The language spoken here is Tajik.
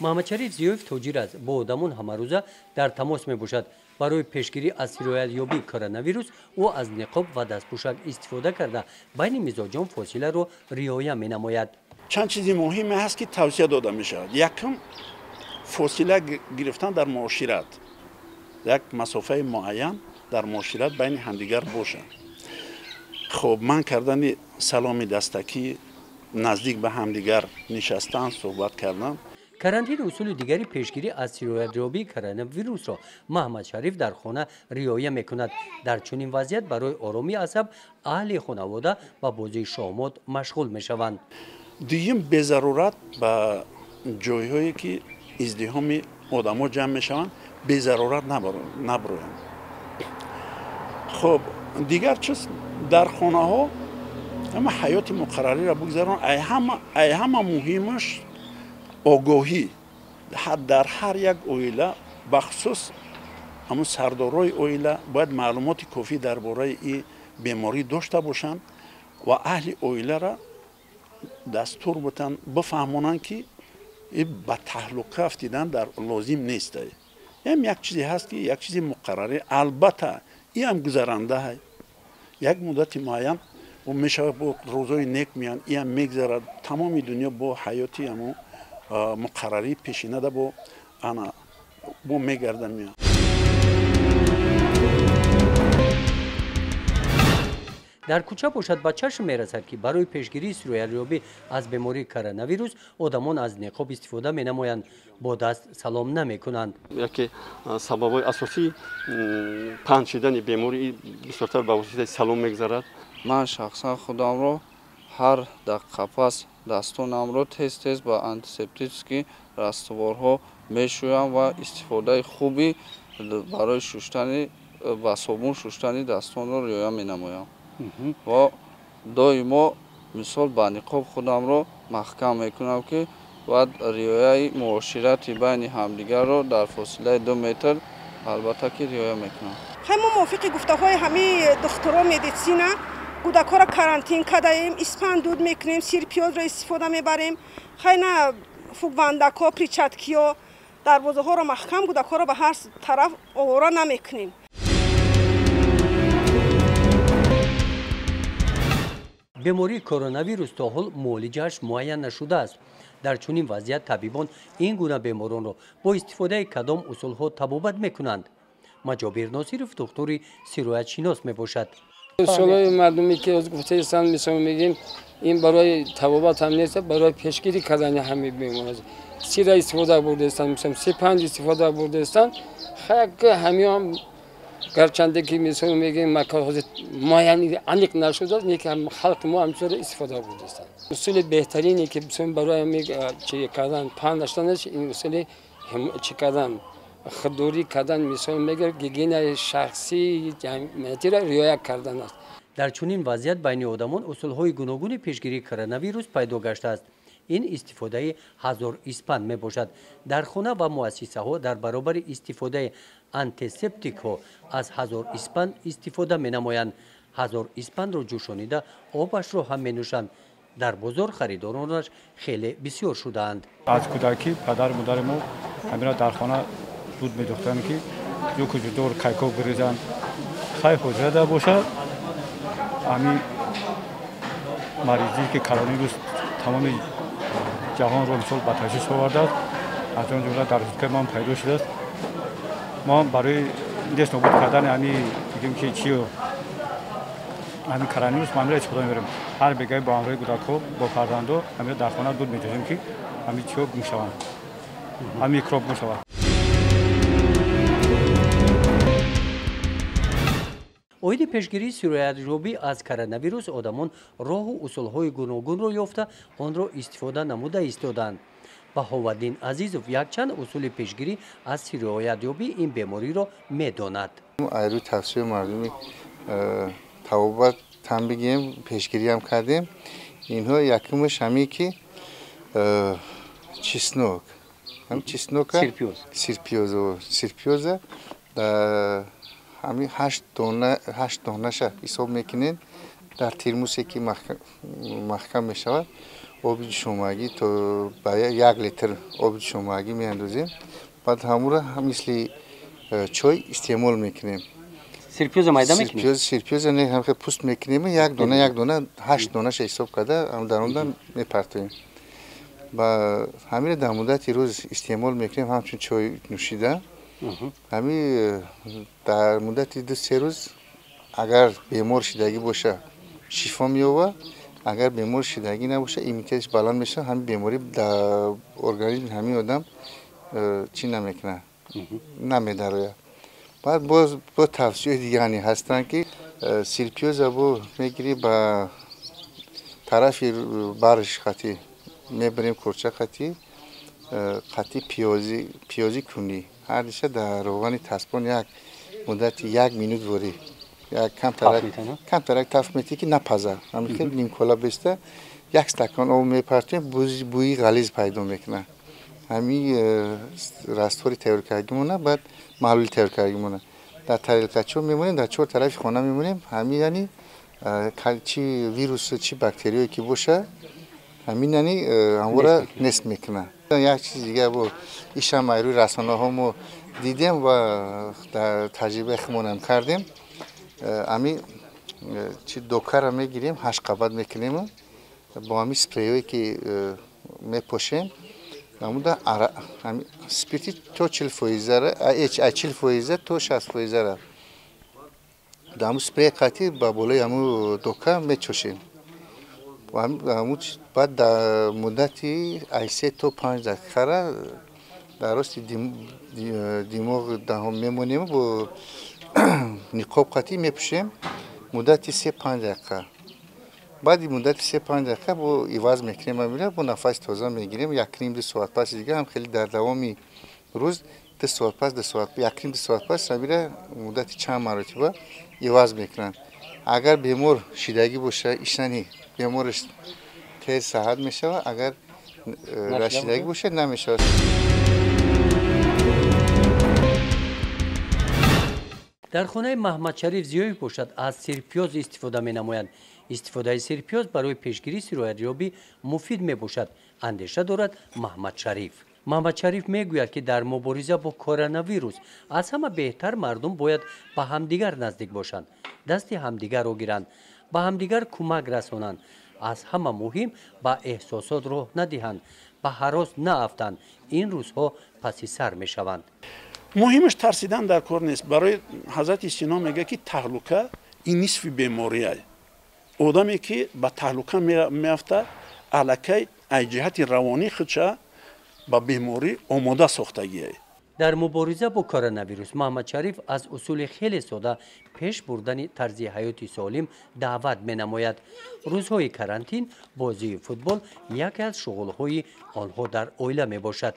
Маҳмадшариф Зиёев тоҷир аст, бо одамон ҳамарӯза дар тамос мебошад. Барои пешгирӣ аз сироятёбии коронавирус ӯ аз ниқоб ва дастпӯшак истифода карда, байни мизоҷон фосиларо риоя менамояд. Чанд чизи муҳиме ҳаст, ки тавсия дода мешавад. Якум, фосила гирифтан дар муошират, як масофаи муайян дар муошират байни ҳамдигар бошад. Хоб, манъ кардани саломи дастакӣ, наздик ба ҳамдигар нишастан, суҳбат кардан. Карантин усули дигари пешгирӣ аз сироятёбии коронавирусро Маҳмадшариф дар хона риоя мекунад. Дар чунин вазъият барои оромии асаб аҳли хонавода ба бозии шоҳмот машғул мешаванд. Дуюм, безарурат ба ҷойҳое ки издиҳоми одамо ҷамъ мешаванд, безарурат набароянд. Хоб, дигар чиз, дар хонаҳо ҳама ҳаёти муқаррариро бигзарон. Ай ҳама муҳимаш огоҳӣ дар ҳар як оила, бахусус ҳамун сардорои оила бояд маълумоти кофӣ дар бораи ин беморӣ дошта бошанд ва аҳли оиларо дастур бутанд, бифаҳмонанд, ки ба таҳлука афтидан дар лозим нест. Ям як чизе ҳаст, ки як чизи муқаррарӣ, албатта иам гузаранда, як муддати муайян мешавад, бо рӯзҳои нек меянд, иам мегзарад. Тамоми дунё бо ҳаёти ҳамун муқаррарӣ пешинада бо ана бо мегардам меянд. Дар кӯча бошад, ба чашм мерасад, ки барои пешгирии сироятёбӣ аз бемории коронавирус одамон аз ниқоб истифода менамоянд, бо даст салом намекунанд. Яке сабабҳои асосии паҳн шудани беморӣ бисёртар ба воситаи салом мегузарад. Ман шахсан худамро ҳар дақиқа пас дастонамро тез-тез ба антисептический растворҳо мешӯям ва истифодаи хуби барои шуштани ба собун шуштани дастонро риоя менамоям. Ва доимо мисол ба ниқоб худамро маҳкам мекунам, ки бояд риояи муоширати байни ҳамдигарро дар фосилаи 2 метр албатта ки риоя мекунам. Хай, мо мувофиқи гуфтаҳои ҳамаи духтуро медицина кӯдакҳоро карантин кардаем, испанд дуд мекунем, сирпиёзро истифода мебарем. Хай, на фукбандакҳо, перчаткиҳо, дарвозаҳоро маҳкам, кӯдакҳоро ба ҳар тараф овора намекунем. Бемории коронавирус то ҳол муолиҷааш муайян нашудааст. Дар чунин вазъият табибон ин гуна беморонро бо истифодаи кадом усулҳо табобат мекунанд? Маҷобир Носиров духтури сироятшинос мебошад. Усулҳои мардумӣ ки гуфтаистанд, мисол мегӯем, ин барои табобат ҳам нест, барои пешгирӣ кардани ҳамин беморӣ аст. Сира истифода бурдаистанд, мисол сипанҷ истифода бурдаистанд. Хайр, ҳамиҳам гарчанде ки мисол мегӯем ҳозир муайян аниқ нашудааст, лекин халқи мо ҳамчунин истифода бурдаистанд. Усули беҳтарине ки мисол барои ҳамин чи кардан, паҳн нашуданаш, ин усули чи кардан, худдорӣ кардан, мисол мегӯям, гигиенаи шахсии ҷамъиятиро риоя кардан аст. Дар чунин вазъият байни одамон усулҳои гуногуни пешгирии коронавирус пайдо гаштааст. Ин истифодаи 1000 испанд мебошад. Дар хона ва муассисаҳо дар баробари истифодаи антисептикҳо аз 1000 испанд истифода менамоянд. 1000 испандро ҷӯшонида обашро ҳам менӯшанд. Дар бозор харидоронаш хеле бисёр шудаанд. Аз кӯдакӣ падару модари мо ҳамира дар хона дуд медохтанд, ки ё куҷодор кайко гирезанд. Хай, ҳуҷрада бошад, ҳамин маризӣ ки коронавирус тамоми ҷаҳонро мисол ба ташвиш овардааст, аз он ҷумла дар ҳудудкаи ман пайдо шудааст. Мо барои нест нобуд кардани ҳамин бигем ки чиё ҳамин коронавирус мо ҳамира истифода мебарем. Ҳар бегаи бо ҳамроҳи кӯдакҳо, бо фарзандҳо ҳамира дар хона дуд медозем, ки ҳамин чиё гум шаванд, ҳамин микроб гум шавад. Оиди пешгирии сироятёбӣ аз коронавирус одамон роҳу усулҳои гуногунро ёфта, онро истифода намуда истодаанд. Баҳоваддин Азизов якчанд усули пешгирӣ аз сироятёбии ин бемориро медонад. Айрӯи тавсияи мардуми табобат там бигем, пешгириам кардем. Инҳо якумаш ҳамин ки чеснок, ҳам чеснока, сирпиёза ҳамин 8 донаша ҳисоб мекунед, дар термусе ки маҳкам мешавад, оби ҷӯшомагӣ то ба 1 литр оби ҷӯшомагӣ меандозем. Баъд ҳамуро мисли чой истеъмол мекунем. Сирпиёза майда мекунем? Сирпиёза не, ҳамхел пӯст мекунем, як дона як дона 8 донаша ҳисоб карда дар онда мепартоем. Ба ҳамиро дар муддати рӯз истеъмол мекунем ҳамчун чой нӯшида. Ҳами дар муддати 2-3 рӯз агар бемор шидагӣ боша шифо меёбад, агар бемор шидагӣ набоша иммунитеташ баланд мешавад, ҳамин беморӣ дар организми ҳамин одам чӣ намекунад, намедарояд. Баъд боз бо тавсияи дигаре ҳастанд ки сирпиёза бо мегирӣ ба тарафи барш хати мебарем курча хати қати пиёзи кунӣ ҳар диша дар равғани таспон як муддати 1 минут ворӣ камтарак таф метӣ ки напаза, ҳамин нимкола беста 1 стакан об мепартем, бӯи ғализ пайдо мекунад. Ҳамин раствори тайёр кардагимона, баъд маҳлули тайёр кардагимона дар тарелкачо мемонем, дар 4 тарафи хона мемонем. Ҳамин яъни чи вирусу чи бактериое ки боша ҳамин яъни ҳамвора нест мекунад. Як чизи дигар бо ишам рӯи расонаҳо мо дидем ва дар таҷрибаи худмонам кардем. Ҳамин чи докара мегирем, 8 қабат мекунем бо ҳамин спрейҳое ки мепошем, намуда спирти то 40%, 40% то 60% дар ҳамун спрей қатӣ ба болои ҳамун дока мечошем. Баъд дар муддати 3 то 5 дақиқара дар рости димоғ даҳон мемонем, бо ниқоб қатӣ мепӯшем муддати 3-5 дақиқа. Баъди муддати 3-5 дақиқа бо иваз мекунем, амира бо нафаси тоза мегирем. 1,5-2 соат пас дига ҳам хеле дар давоми рӯз 2 соат пас, 2 соат, 1,5-2 соат пас амира муддати чанд маротиба иваз мекунанд. Агар бемор шидагӣ боша, ишани бемораш тез саҳат мешавад, агар рашидагӣ боша намешавад. Дар хонаи Маҳмадшариф Зиёев бошад аз сирпиёз истифода менамоянд. Истифодаи сирпиёз барои пешгирии сироятёбӣ муфид мебошад, андеша дорад Маҳмадшариф. Маҳмадшариф мегӯяд, ки дар мубориза бо коронавирус аз ҳама беҳтар мардум бояд ба ҳамдигар наздик бошанд, дасти ҳамдигарро гиранд, ба ҳамдигар кӯмак расонанд, аз ҳама муҳим ба эҳсосот роҳ надиҳанд, ба ҳарос наафтанд. Ин рӯзҳо паси сар мешаванд. Муҳимаш тарсидан дар кор нест. Барои Ҳазрати Сино мегӯяд, ки таҳлука ин нисфи бемория. Одаме ки ба таҳлука меафтад, аллакай аз ҷиҳати равонӣ худша ба беморӣ омода сохтагиа. Дар мубориза бо коронавирус Маҳмадшариф аз усули хеле сода пеш бурдани тарзи ҳаёти солим даъват менамояд. Рӯзҳои карантин бозии футбол яке аз шуғлҳои онҳо дар оила мебошад.